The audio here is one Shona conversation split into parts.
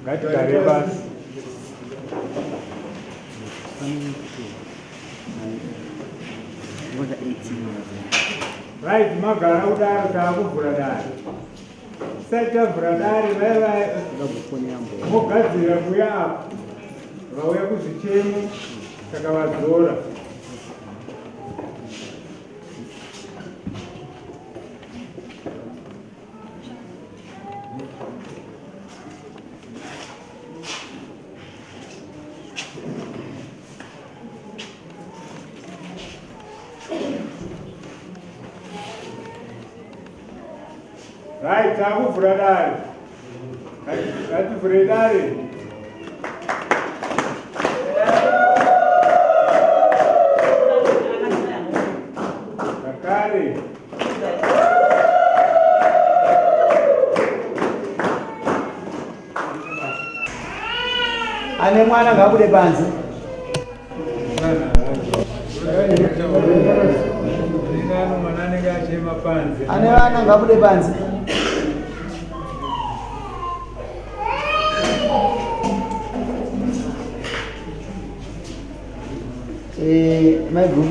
Ngatigare pasi. Right, magara kudaro taakuvhura dare. Tisati tavhura dare vaya vogadzira kuya apa vauya kuzvichemo saka vadzora. Right, takuvhura dare. Ngativhure dare. Zvakare. Ane mwana ngaabude panze. Ane vana ngaabude panze. Eh, maiguru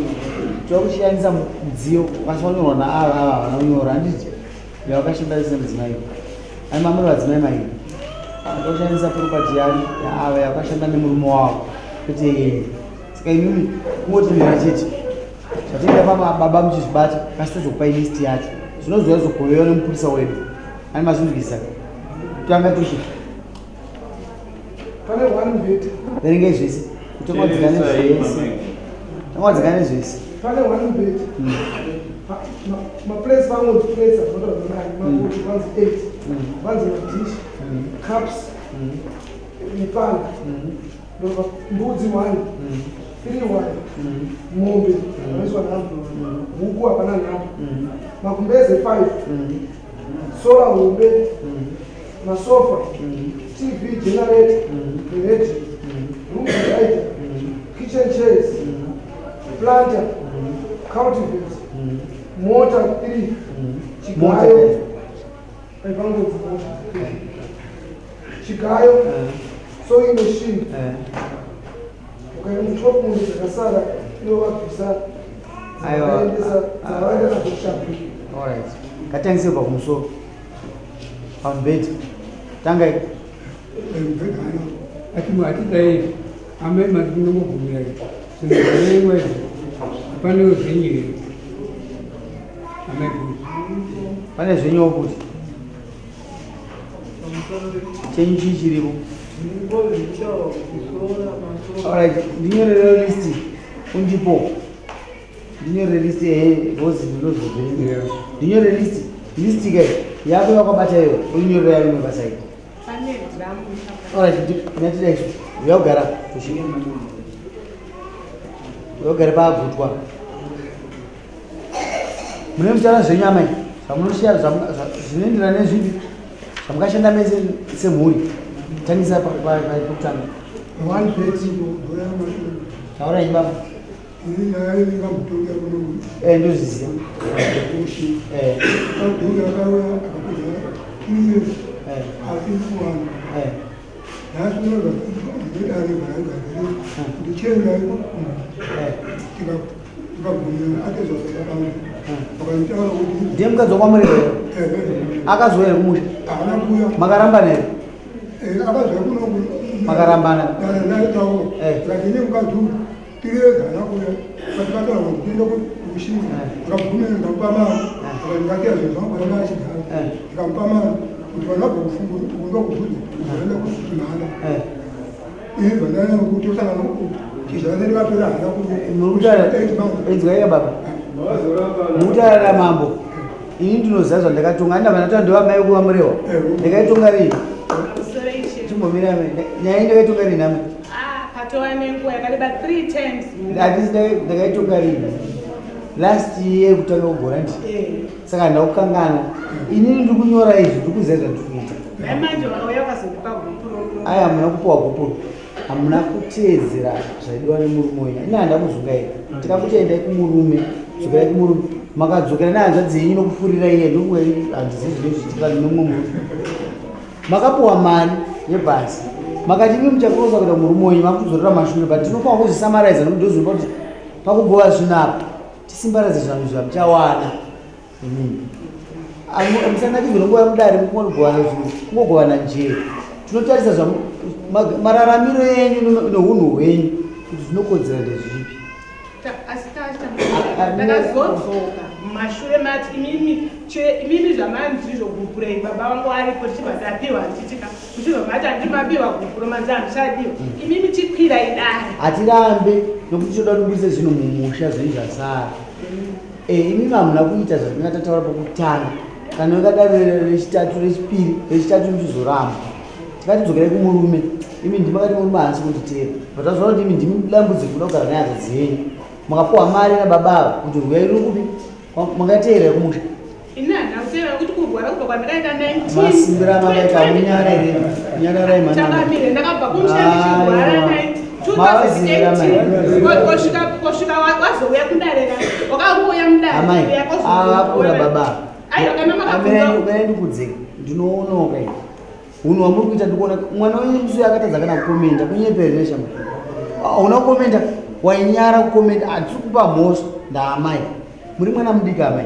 tokushandisa mudziyo ukwanisa kunyorwa naava ava havana kunyora handiti yawakashanda semudzimai ai mamuri vadzimai mairi akashandisa property yani yaava yakashanda nemurume wavo kwete yenyu saka imimi kungotinhira chete zvatoita pamababa muchizvibata kasi tozokupai list yacho zvinozouya zogovewa nemupurisa wedu ani mazvinzwisa tanga toshe pane one bed verengei zvese tongwadzikane zvese tongwadzikane zvese pane one bed maplace vangonzi plates azvinotaura nani makuti vanzi eight vanzi madish cups mipanga ndobva mbudzi one three one mombe vanoiswa nhamba huku hapana nhamba makumbeze five sola hombe masofa tv generator radio room divider kitchen chairs planter cultivate mota 3 chigayo aivangodzi mota chigayo sewing machine ukaenda mutop mombe dzakasara ivo vabvisa dzavaendesa dzavaenda nadzo kushambi Alright. Ngatangise kubva kumusoro. Pamubhedha. Tangai. Ati mwatidai amai mati munongobvumira zvinhu zvaneimwe izvi hapane zvenyu here amai guru Pane zvenyu kuti. Chenyu chii chiripo? Alright, ndinyorere list undipo. Ndinyorere list ehe because ndinozobve. Yeah. Ndinyorere list. List ke yako yakabata iyo unyorera rimwe basa iri. Pane drum Alright, ndatida izvo. Uya kugara. Uya kugara pagutwa. Mune mutaura zvenyu amai. Zvamunoshiya zvinoenderana nezvipi? Zvamukashanda mese semhuri. Tangisa pakutanga. One bed Taura henyu baba. Eh, ndozviziva. Eh. Eh. Eh. Ndiye mukadzi wakwamureva here? Akazouya here kumusha? Makarambana here? Makarambana. Eh. Eh. Murikutaura inzwai baba. Murikutaura mambo. Ini ndinoziva zvandakatonga. Andava ndataura ndovamai kuva murewa. Ndakaitonga rini? Chimbomira amai. Nyaya iyi ndakaitonga rini amai? Ah, patova nenguva yakareba 3 times. Handisi ndakaitonga rini? Last year kutanga kugora ndi. Saka handina kukanganwa. Inini ndiri kunyora izvi, ndiri kuziva zvandiri kuita. Manje vakauya vakazokupa gupuro. Aya hamuna kupiwa gupuro. Hamuna kuteedzera zvaidiwa nemurume wenyu. Ini handina kuzungaira. Tikakuti endai kumurume, dzokerai kumurume. Makadzokera nehanzvadzi yenyu nokufurira iye ndokuve handizivi zvinenge zvichiitika nemumwe murume. Makapuwa mari yebhasi. Makati imi muchakurosa kuenda kumurume wenyu makudzorera mashure but tinofanira kuzvisamaraiza nokuti ndozvinopa kuti pakugova zvinhu apa tisimbaradze zvanhu zvamuchawana. Musanakidzwe nenguva yemudare mukungogovana zvinhu kungogovana njere tinotarisa zva mararamiro enyu neunhu hwenyu kuti zvinokodzera ndezvipi asi ndakazodzoka mumashure mati imimi imimi zvamanzi izvo gupurei baba vangu aripo tichibva tapiwa tichitika muchibva mati handimapiwa gupuro manzi handichadiwa imimi chikwirai dare hatirambe nokuti tinoda kuti zvinhu mumusha zvinhu zvasara Eh, imimi hamuna kuita zvatinga tataura pokutanga kana ikadaro rechitatu rechipiri rechitatu muchizoramba tikati dzokerai kumurume imi ndimi makati murume haasi kunditeera but tazoona kuti imi ndimi dambudziko kuda kugara nehanzvadzi dzenyu makapuwa mari nababa ava kuti rwuyai ruri kupi makateera kumusha ini handina kuteera nekuti kurwara kubva kwandakaita 19 masimbira amakaita munyara here nyararai mwana Changamire ndakabva kumusha ndichirwara Aiwa. Mavazera mai. 2018 kosvika wazouya kudare wakangouya mudare Amai, akura baba. Aiwa kana Amirai makabvunza mirai ndikudze. Ndinoonoka ini. Hunhu hwamuri kuita ndikuona mwana wenyu musi uyu akatadza kana kukomenda kunyepera here shama. Hauna kukomenda wainyara kukomenda hatisi kupa mhosva ndaamai. Muri mwana mudiki amai.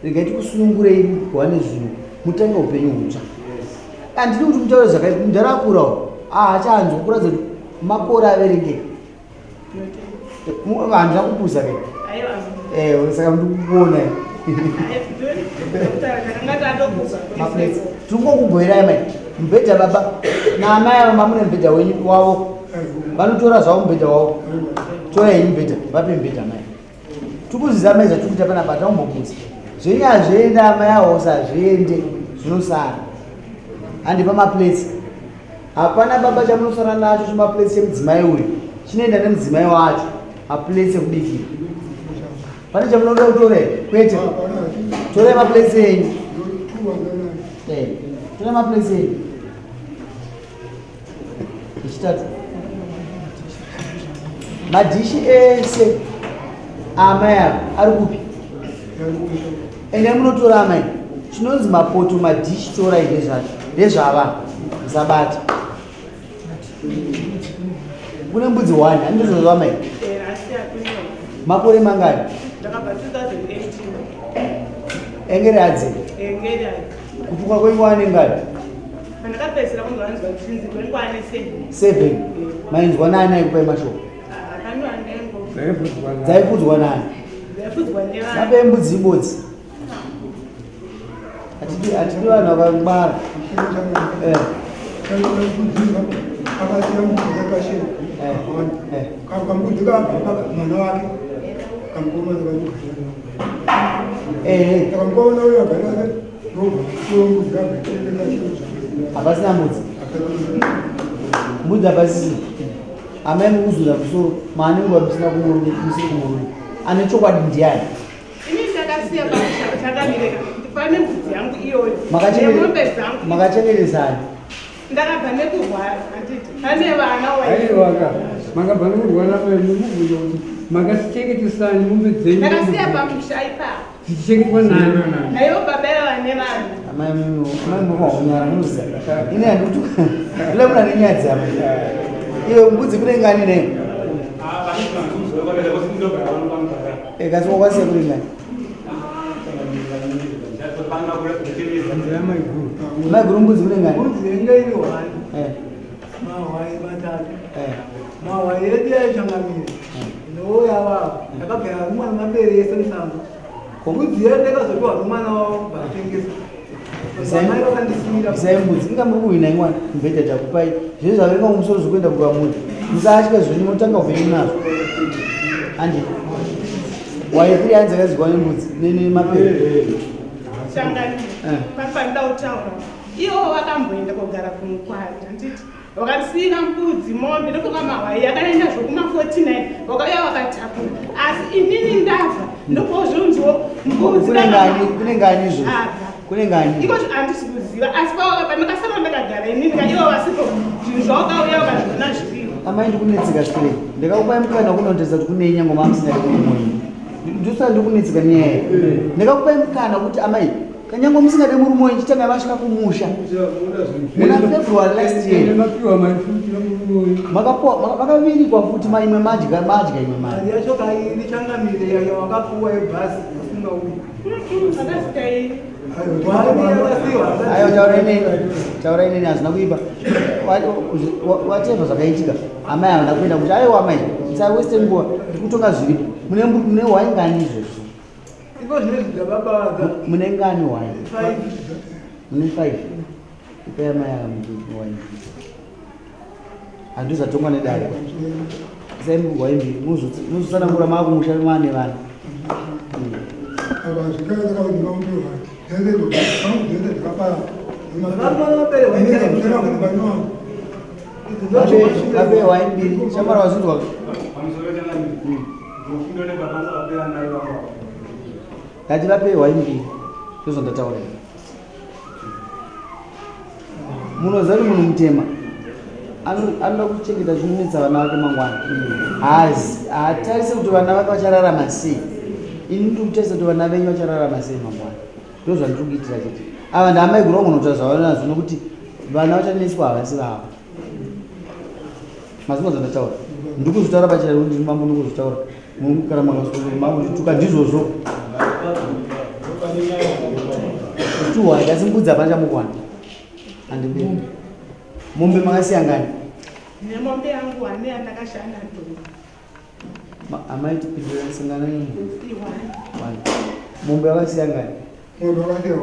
Regai tikusunungurei muwane zvinhu mutange upenyu hutsva. Handidi kuti mutaure zvakaipa mudhara akurawo. Haachanzwa kuratidza kuti makore averengeka. Handina kupusa kai. Aiwa Eh, saka ndikukuona. Maplates. Tiri kungokugoverai mai. Mubhedha baba naamai ava mamune mubhedha wenyu wavo. Vanotora zvavo mubhedha wavo. Torai henyu mubhedha, vape mubhedha mai. Tikuzviziva mai zvatiri kuita panapa hataumbokuudza. Zvenyu hazviende amai avo hazviende zvinosara. Handi pamaplates. Hapana baba chamunosara nacho chimaplates chemudzimai uyu. Chinoenda nemudzimai wacho. Maplates ekubikira. Pane chamunoda kutora here? Kwete. Torai maplates enyu. Eh, torai maplates enyu. Echitatu. Madhishi ese amai ava ari kupi? Endai munotora amai. Chinonzi mapoto madhishi torai ndezvacho. Ndezvava. Musabata. Kune mbudzi 1, handizvo amai? Makore mangani? Ndakabva 2018. Engere hadzi. Engere. Kupuka kwenyu wane ngani? Pandakapedzisira kunzwa nzwa chinzi kwenyu ane 7. 7. Mainzwa nani aikupai mashoko? Hapana nengo. Dzaifudzwa nani? Dzaifudzwa nevanhu. Vape mbudzi ibodzi. Hatidi hatidi vanhu vakangwara. Eh. Eh. Kambudzi kabva mwana wake kamukomana Eh. saka mukomana uyo agara Hapasina mbudzi. Mbudzi hapasisina. Amai mukuzura musoro maane nguva musina kumurume musiri kumurume. Ane chokwadi ndiani? Ini ndakasiya pamusha chakamireka kuti pane mbudzi yangu iyoyo. Nemombe dzangu. Makachengetesani. Ndakabva nekurwara handiti. Pane vana wai. Aiwaka, makabva nekurwara mai mukubvunza kuti makachengetesani mombe dzenyu Ndakasiya pamusha ipapo. dzichichengetwa nani? Naivo baba ava nevana. Amai amai mukahunyara munoziva. Ini handikuti kule muna nenyaya dzamai. Iwe mbudzi kune ngani nei? Eh, kasi wakwasiya kuri ngani? Maiguru. Maiguru mbudzi kune ngani? Mbudzi yenge iri hwani, Eh, mahwai matatu. eh. Mahwai edu yaichangamire. Ndouya wavo. Ndakabva rumwa nemabere ese musango. Mbudzi yedu ndakazopiwa nomwana wavo vakatengesa. Amai vakandisiira. Isai mbudzi inga muri kuhwina imwana mubhedha takupai zvese zvaverenga kumusoro zvikuenda kuvamuri musatya zvenyu munotanga upenyu nazvo handi wai 3 hanzi akazikwa nembudzi nemapere Changamire. Eh. Panofanira kutaura. Ivo vakamboenda kogara kumukwari, handiti? Vakasiyira mbudzi, mombe ndofunga mahwai akaenda zvokuma 49 vakauya vakatakura. Asi inini ndabva ndopozvonziwo mbudzi Kune ngani, kune ngani izvozvo? Abva. Kune ngani? Iko handisi kuziva asi pandakasara ndakagara inini ka ivo vasipo zvinhu zvavakauya vakazviona zviripo. Amai ndikunetseka straight. Ndakakupai mukana wekunondesa kuti kune nyangoma musingadi murume wenyu. Ndosaka ndikunetseka nenyaya iyi. Ndakakupai mukana kuti amai kanyangwe musingade murume wenyu chitanga vasvika kumusha. Muna February last year. Mapiwa mari futi nomurume uyu. Makapuwa makavirikwa futi imwe madya madya imwe mari. Mari yacho kairi changamire yayo wakapuwa yebhasi usingauyi. Akazitairi. Aiwa taura inini, taura inini hazvina kuipa. Whatever zvakaitika, amai havana kuenda kuti aiwa amai, musaweste nguva, ndikutonga zviripo. Mune mune hwai ngani izvozvo? Iko zvinezvi dzababa Mune ngani hwai? Five. Mune 5. Ipai amai ava hwai. Handizvatongwa nedare. Isai hwai mbiri, muzotsanangura maakumusha maane vana. Ava zvikaita kuti ndikamupiwa dzese dzakapara. Vape hwai mbiri, shamwari wazvinzwa. Ndati vape hwai mbiri, ndozvandataura. Munoziva kuti munhu mutema anoda kuchengeta chinonetsa vana vake mangwana. Haazi haatarise kuti vana vake vachararama sei. Ini ndiri kutarisa kuti vana venyu vachararama sei mangwana. Ndozvandiri kuitira chete. Ava ndaamaiguru vangu notaura zvavanazvo nokuti vana vachanetswa havasi vavo. Mazimba zvandataura. Ndiri kuzvitaura pachena kuti ndiri mambo ndikuzvitaura. Kana makandituka ndizvozvo. Tuwa asi mbudzi hapana chamukwana. Handibiri. Mombe makasiya ngani? Nemombe yangu ane yandakashanda ndonga. Amai tipindura sangana nemombe. Iwani. One. Mombe yakasiya ngani? Mombe wakasiya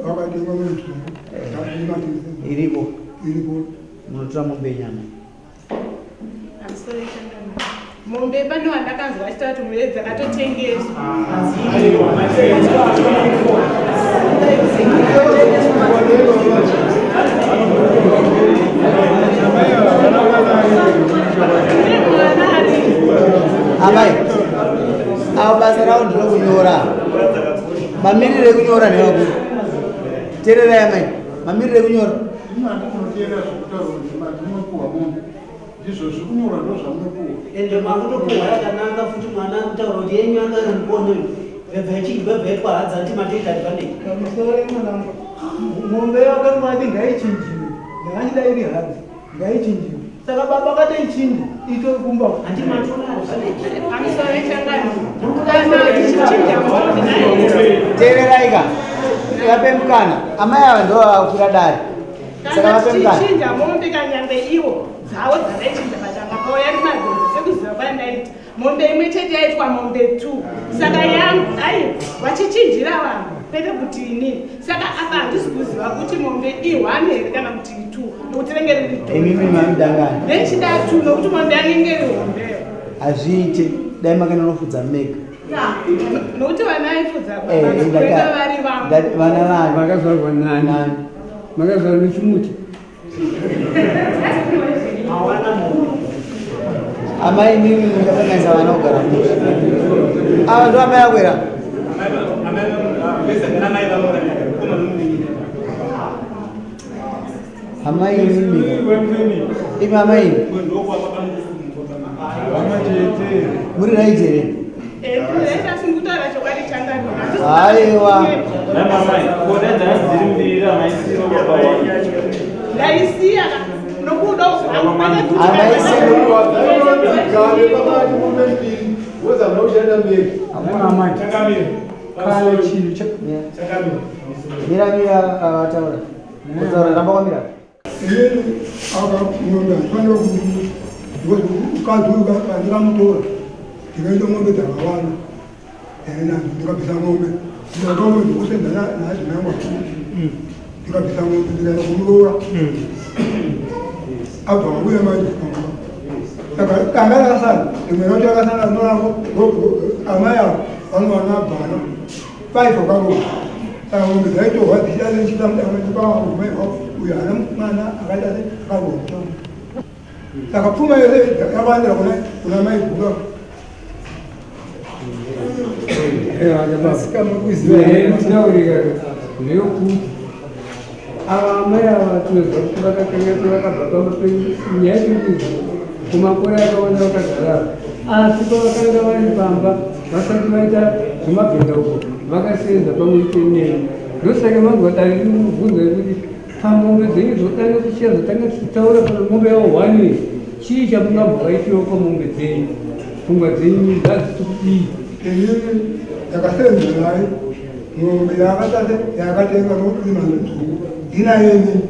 wakatenga mumusoro. Iriko. Iripo. Munotora mombe yenyama. Pamusoro changamire. Mombe pane wandakanzwa achitaura kuti mombe dzakatotengeswa. Amai, avo basa ravo ndinokunyora. Mamiriro ekunyora ndewakuru. Teererai amai, mamiriro ekunyora. Ndinoteera zvekutaura kuti madinopuwa mombe. Ndizvo zviri kunyorwa ndo zvamunopuwa. Ende makutopuhwa yakanaka futi mwana akutaura kuti yenyu yanga iri mukono bvebva ichibvebvetwa hadzi anti matoita advantage. Pamusoro mwanangu, mombe yakangwati ngaichinjiwe, ndakachida iri hadzi ngaichinjiwe. Saka baba akatoichinja itori kumba. Hanti matora advantage. Pamusoro changamire. Kana tichichinja mombe Teererai ka. Vape mukana. Amai ava ndo vavakwira dare. Saka kana vape mukana. tichichinja mombe kanyangwe iwo dzavo dzavaichinja patanga pauya nemadhodha sekuziva kwandaita mombe imwe chete yaitwa mombe 2 saka yangu ai vachichinjira vanhu kwete kuti inini saka apa handisi kuziva kuti mombe i1 here kana kuti i2 nokuti renge riri Imimi mamudangani. ndechida 2 nokuti mombe yanenge iri hombeyo Hazviite. Dai makanonofudza mega. Nokuti vana vaifudza Eh, baba kuenda vari vangu. Vana vani? Makazvarwa nani? Nani? Makazvarwa nechimuti. Hawana mombe. Amai imimi muchakanganisa vana kugara musha. Ava ndo amai akwera. Amai imimi. Imi amai imi. Muri right here? Ndaita singutaura chokwadi changamire. Aiwa. Ndaisiya nokuda kwangu kwete kuti Gare pakati mombe mbiri, wozama kushanda mberi. Amai. Kana chinhu cha Mira mira vataura. Kutaura ramba kwamira. Inini aka mombe handifanira kuti mukadzi uyu andikamutora ndikaita mombe dzakawanda nadzo ndikabvisa mombe ndikatora mombe dzekusenza naadzimai angu ndikabvisa mombe ndikaenda kumuroora abva auya manje pamba saka danga rakasara rimwe racho rakasara rinorango amai avo vanowana bvana 5 wakaroora. Saka mombe dzaitorwa dzichiita sechiita mudamaiuyu haana mwana akaita se akarwa. Saka pfuma yese yakawandira kuna mai guru. Ndeyekuti ava amai ava tinoziva kuti vakakanga vakabva pamba penyaya tiri kuizwa kumakore akawanda vakagara asi pavakanga vari pamba vasati vaita zvemabhenda uko vakasenza pamwe chete neni. Ndosaka manzwa dare riri kubvunza yekuti pamombe dzenyu dzotanga kuchiya dzotanga tichitaura pana mombe yavo one chii chamungambovaitirawo pamombe dzenyu pfungwa dzenyu ngadziti kudii. Inini ndakasenza naye mombe yaakatate yaakatenga nokurima nzungu ndinaye inini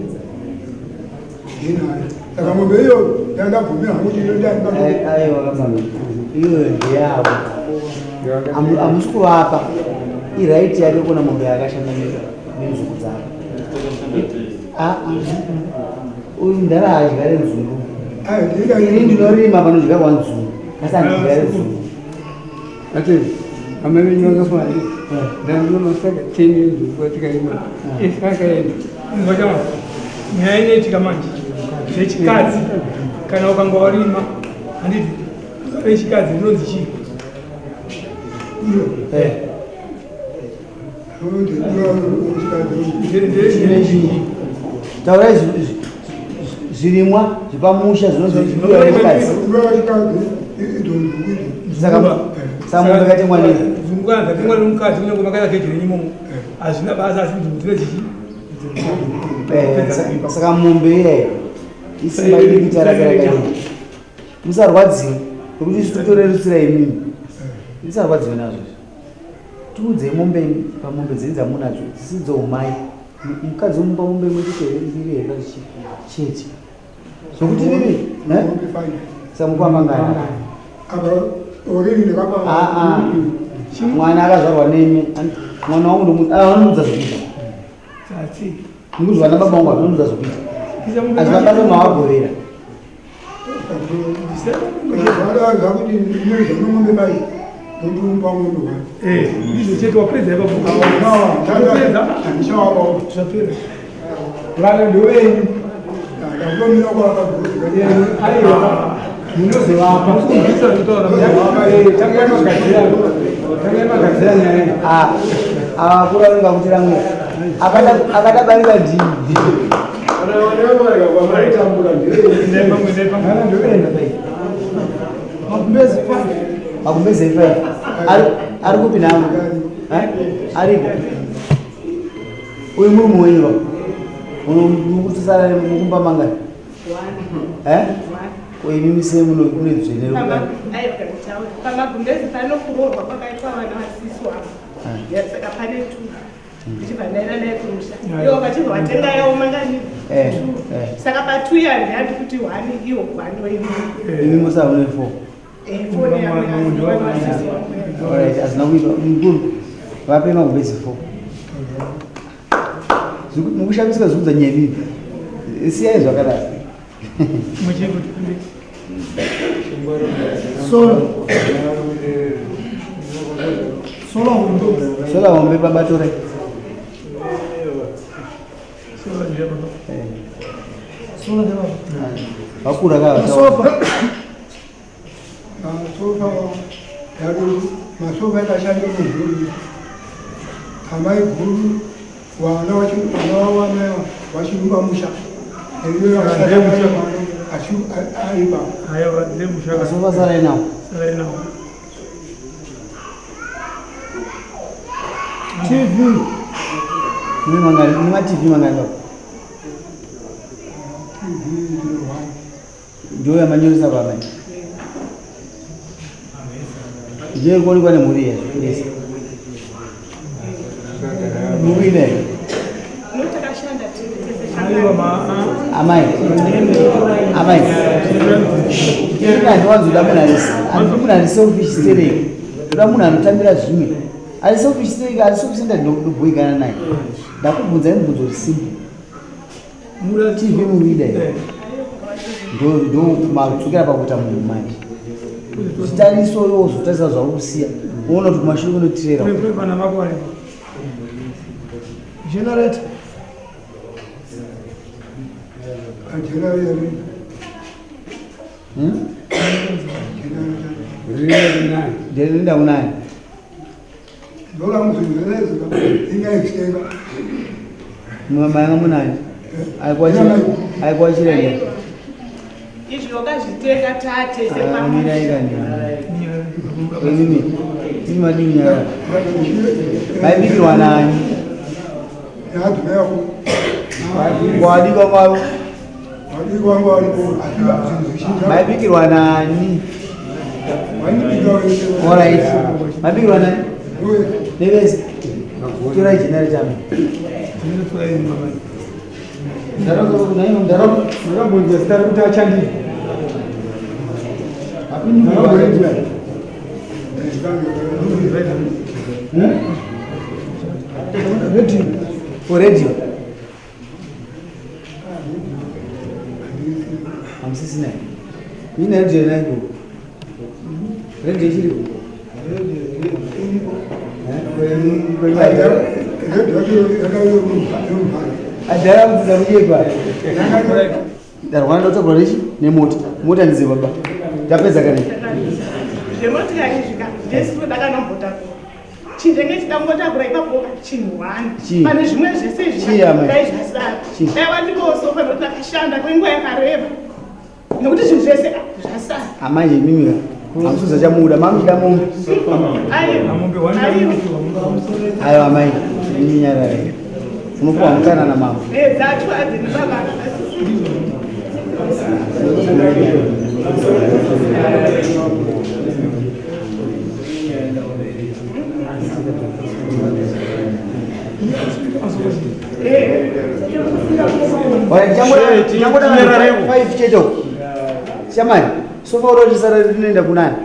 ndinaye saka mombe iyo yandabvumira hangu kuti inoita aiwa kamama iyoyo ndeyavo hamusi kuvapa iraiti yake kuona mombe yaakashanda nenzungu dzake. Ah, ah. Uyu mudhara haadyare nzungu. Ini ndinorima panodyarwa nzungu asi handidyare nzungu. Ati amai venyu vakafa ndandino masaka teni enzungu atikaima ese akaenda. Nyaya inoitika manje zvechikadzi kana ukanga warima handiti rechikadzi rinonzi chii? Taurai zvirimwa zvepamusha zvinonzi zvechikadzi. Saka mombe yakatengwa nei? Nzungu kana dzatengwa nemukadzi kunyange makaita geji renyu imomo hazvina basa asi nzungu dzine chichi. Saka mombe iyayo isimba diki rake rakaita. Musarwadziwe nekuti isu totorerutsira imimi. Musarwadziwe nazvo izvi. Tiudzei mombe pamombe dzenyu dzamunadzo dzisiri dzeumai. Mukadzi womupa mombe imwe chete here mbiri here kana chii chete. Zvokuti imimi eh? Saka mukuva mangani? Apa already ndakapa Ah, ah. Mwana akazvarwa nemi. Mwana wangu ndomu ah vanomuudza zvekuita. Tsatsi. Nekuti vana baba vangu vanomuudza zvekuita. Hazvina basa mavagovera. Ndizvo chete wapedza ipapo. Wapedza? Zvapera. Vana ndovenyu. Aiwa munozovapa. Tangai magadzira. Tangai magadzira nyaya. Ah, avakura vanenge vakuti ramwe. Akadabarika ndini. Magumbezi 5. Ari kupi namo? Ariko. Uyu murume wenyu va. Mukutisara mukumba mangani? Eh? Ko imi mise muno kune dzvene Pama- aiwa, nditaure. Pamagumbezi panokuroorwa kwakaitwa vana vasisi wavo. Saka pane two. Ndichibva ndaenda naye kumusha. Ivo vachibva vatenga yavo mangani? Two. Saka pa2 yandi kuti one iwo one wenyu. Imi musava mune 4. Foni yangu asi vana vasisi wangu. Alright, hazvina kuitwa. Mukuru, vape magumbezi 4. Mukushamisika zvikuudza nyaya imimi. Siyai zvakadaro. Sola hombe. Sola hombe baba tore. Sola ndebaba. Vakura kava. Masofa. Masofa masofa yakashanda mumhuri. Amai guru vana vana vamai vachirumba musha. Aiba. Masofa sarai nawo. Sarai nawo. TV. Mune mangani, mune ma TV mangani baba? Ndiyo yamanyoresa baba. Ndiyo iri kuonekwa nemhuri yezvo yese. Mukuida here? Notakashanda tiri tese Aiwa ma Amai. Amai. Ini handiwanzoda munhu ari handidi munhu ari selfish stereki. Ndoda munhu anotambira zvimwe. Ari selfish stereki, ari selfish center ndobhoikana naye. Ndakubvunzai mubvunzo uri simple. TV mukuida here? Ndo ndo madzokera pakuita munhu manje. Chitariso iwe wozotarisa zvauri kusiya. Woona kuti kumashure kunotirera. Vana vako varipo. Generator. Ndinoenda kunani? Mama munani? Aikuwa chiremba. Izvi wakazvitenga tate Mirai kani. Imimi. Imi madini nyara. Maibikirwa nani? Wadikwa kwavo. Maibikirwa nani? Alright. Maibikirwa nani? Nevese. Torai generator. Ndakabvunza zita rekuti achandii. Radio. Hamusisina. Ine radio naiko. Radio ichiripo. Adhara kudzidza kuchekwa. Ndarwana ndotakura nechi nemota. Mota ndize baba. Tapedza kare. Zvemotikari izvi ka ndesipo ndakanombotakura chinhu chida kungotakura ipapo chinhu one Chii? Pane zvimwe zvese Chii, amai? dai zvasara. Chii? Dai wandipowo sofa nokuti ndakashanda kwenguva yakareba, nekuti zvinhu zvese zvasara. Amai, imimi ka. Hamusuza chamuda. Mamuchida mombe. Aiwa, aiwa. Aiwa amai. Imi nyararai. Unopuwa mukana namambo. Dzatu adzini baba. Alright, changoda 5 chete uko. Shamani, sofa urochisara rinoenda kunani?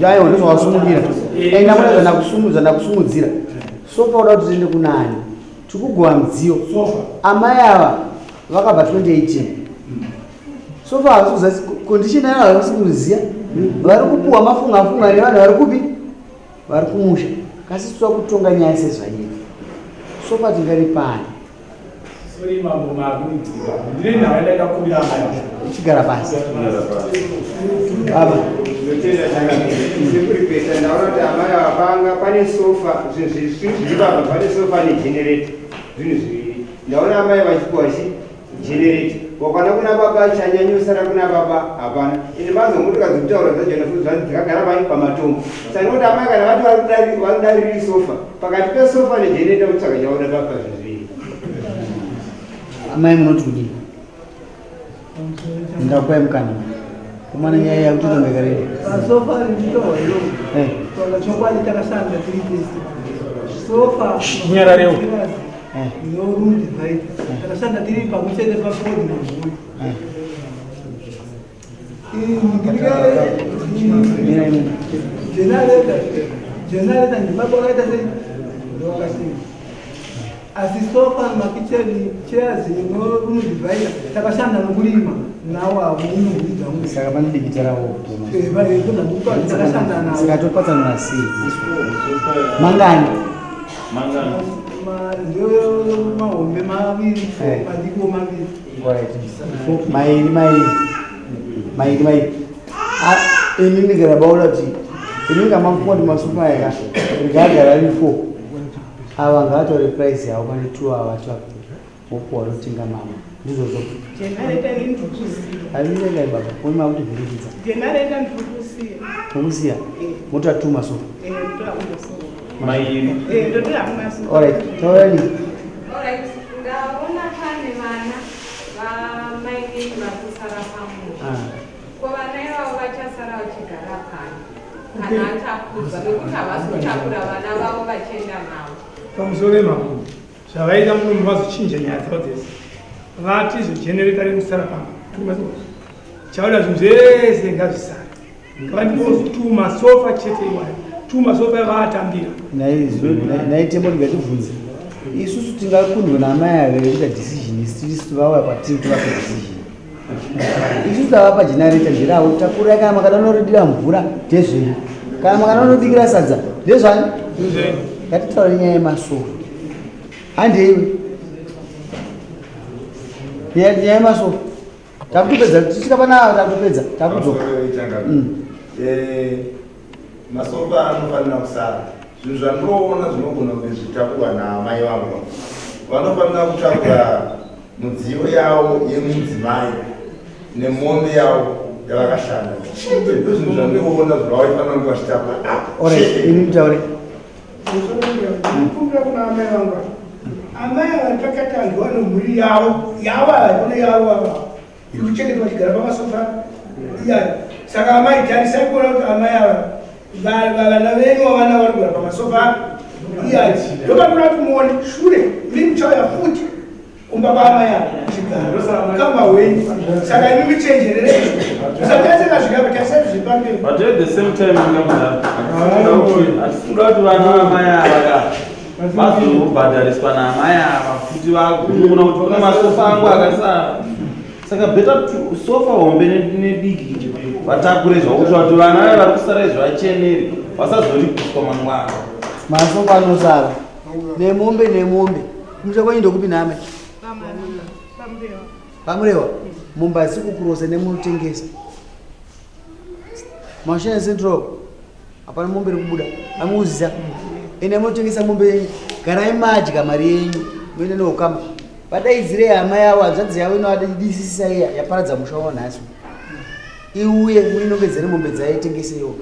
Aiwa, ndozvawasumukira. Ndakuda zvandakusumudza, ndakusumudzira. Sofa uda kuti tiende kunani? Tikugova mudziyo. Amai ava vakabva 2018. Sofa havasi kuziva condition yayo, havasi kuziva. Vari kupuhwa mafunga funga nevanhu vari kupi? Vari kumusha. Kasi toda kutonga nyaya sezvanyika. Sofa tingari pani? Sorry mambo, makunidzika. Ndine nhau yandakakumbira amai. Chigara pasi. Baba. Ndinotenda changamire. Sekuripesa, ndaona kuti amai ava panga pane sofa, zvinhu zvisiri zviri papa, pane sofa negenerator, zvinhu zviviri. Ndaona amai vachipuwa chi generator. Wakwana kuna baba, chanyanyosara kuna baba hapana. Ende mazomotoka dzekutaura dzajona futi zvanzi dzakagara pai pamatombo. Saka ndikuti amai kana vati vari kuda riri sofa, pakati pesofa negenerator kutsvaga chaoda papa zvinhu zviviri. Amai, munoti kudii? Ndakupai mukana. Kumana nyaya yakutotonga karedi. Pasofa rinditohwa iro, tonga chokwadi, takashanda tiri tese. Sofa Nyararewo. neroom divider takashanda tiri pamwe chete pafodi nemhuri. Mira imwe. Generator ndibaba wakaita sei, ndowakatenga, asi sofa, makitchen chairs neroom divider takashanda nokurima nawo avo munomhuri dzangu. Saka pane dikita ravo. Takashanda navo. Saka topatsanura sei? Mangani? Ndiyo mahombe maviri, madiko maviri. Alright. Mairi mairi. Mairi mairi. Ah, ini ndikarabaura kuti ini ngamapuwa kuti masofa aya rigagara ari 4. Ava ngavatore price yavo pane 2 ava vacho vopuwa rotenga mama. Ndizvozvo. Generator ini ndikusiya. Avinengai baba, kuni makuti vhiringidza. Generator ndikusiya. Mukusiya. Motora 2 masofa. Ndotora kumasofa. Mairi. Ndotora kumasofa. Alright, taurani. Alright, ndaona pane vana vamainini vari kusara pamusha. Ko vana ivavo vachasara vachigara pani kana atakudzwa, nekuti havasi kutakura vana vavo vachienda navo? Pamusoro pemambo, zvavaita muno vazochinja nyaya dzavo dzese. Vati zvegenerator rekusara pamba chauda, zvinhu zvese ngazvisara, ngavandipozi tu masofa chete iwayo, tu masofa vaatambira. Naitembo, ndingatibvunze isusu tingakundwa naamai ave vekuita decision, isusu vauya kwatiri tivapa decision. Isusu tavapa generator nderavo, takurai. Kana makada unoridira mvura ndezvenyu, kana makada unobikira sadza ndezvani. Ngatitaure nyaya yemasofa. Handeiwe. Nyaya yemasofa. Takutopedza tisvika pana takutopedza takudzoka. Eh, masofa anofanira kusara. Zvinhu zvandinoona zvinogona kunge zvichitakurwa naamai vangu. Vanofanira kutakura mudziyo yavo yemudzimai nemombe yavo yavakashanda. Chete ndozvinhu zvandinoona zvavaifanira kunge vachitakura. Alright, imi mutaure. Ndikumbira kuna amai vangu. Amai ava pakati anhu vane mhuri yavo, yavo ava kune yavo ava. Iri kuchengetwa vachigara pamasofa iyayo. Saka amai tarisai kuona kuti amai ava vana venyu vavana vari kugara pamasofa iyayo. Ndopanoda kuti muone shure imi muchauya futi kumba kwaamai ava muchigara kama hwenyu. Saka imi muchenjerere. Musatarisa zvigaba, tarisai zviri pamberi. But at the same time, hatisi kuda kuti vana vamai ava ka vazobhadhariswa naamai ava futi vakuona kuti kune masofa angu akasara. Saka better kuti sofa hombe nediki vatakure zvavo kuitira kuti vana vaya vari kusara izvi vachenere vasazoripiswa mangwana. Masofa anosara nemombe nemombe. Kumusha kwenyu ndokupi naamai? Pamurewa. Mombe haisi kukurosa nemunotengesa. Mashine Central hapana mombe iri kubuda. Amuzisa. Ende munotengesa mombe yenyu. Garai madya mari yenyu. Muende neukama. Vadaidzirei hama yavo hanzvadzi yavo inoadisisa iya yaparadza musha wavo nhasi. Iuye muinongedzere mombe dzaitengeseiwo.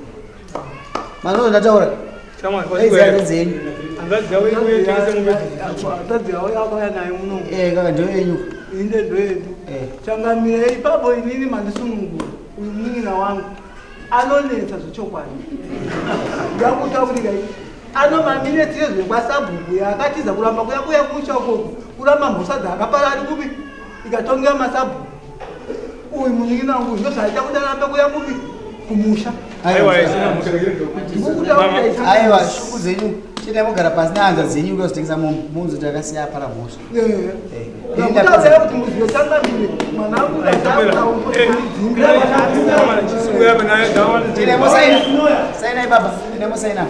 Manozo ndataura. Daidzai hanzvadzi yenyu. Hanzvadzi yavo iuye itengese mombe. Hanzvadzi yavo yakauya nayo muno. Eh, kaka ndiyo yenyu. Inde ndoyedu. Changamire ipapo inini mandisunungura. Uyu munin'ina wangu anonetsa zvechokwadi. Ndakutaurira ini. Anomaminetsire zvekwasabhuku yaakatiza kuramba kuya kuya kumusha ukoko kuramba mhosva dzaakapara ari kupi ikatongera masabhuku. Uyu munin'ina wangu ndozvaaita kuti arambe kuya kupi kumusha. Aiwa, shuku dzenyu chete mogara pasi nehanza dzenyu kuzotengesa mombe mozoti akasiya apara mhosva. Ndakutaurira kuti muzive changamire mwana wangu Tine mosaina. Saina baba. Tine mosaina.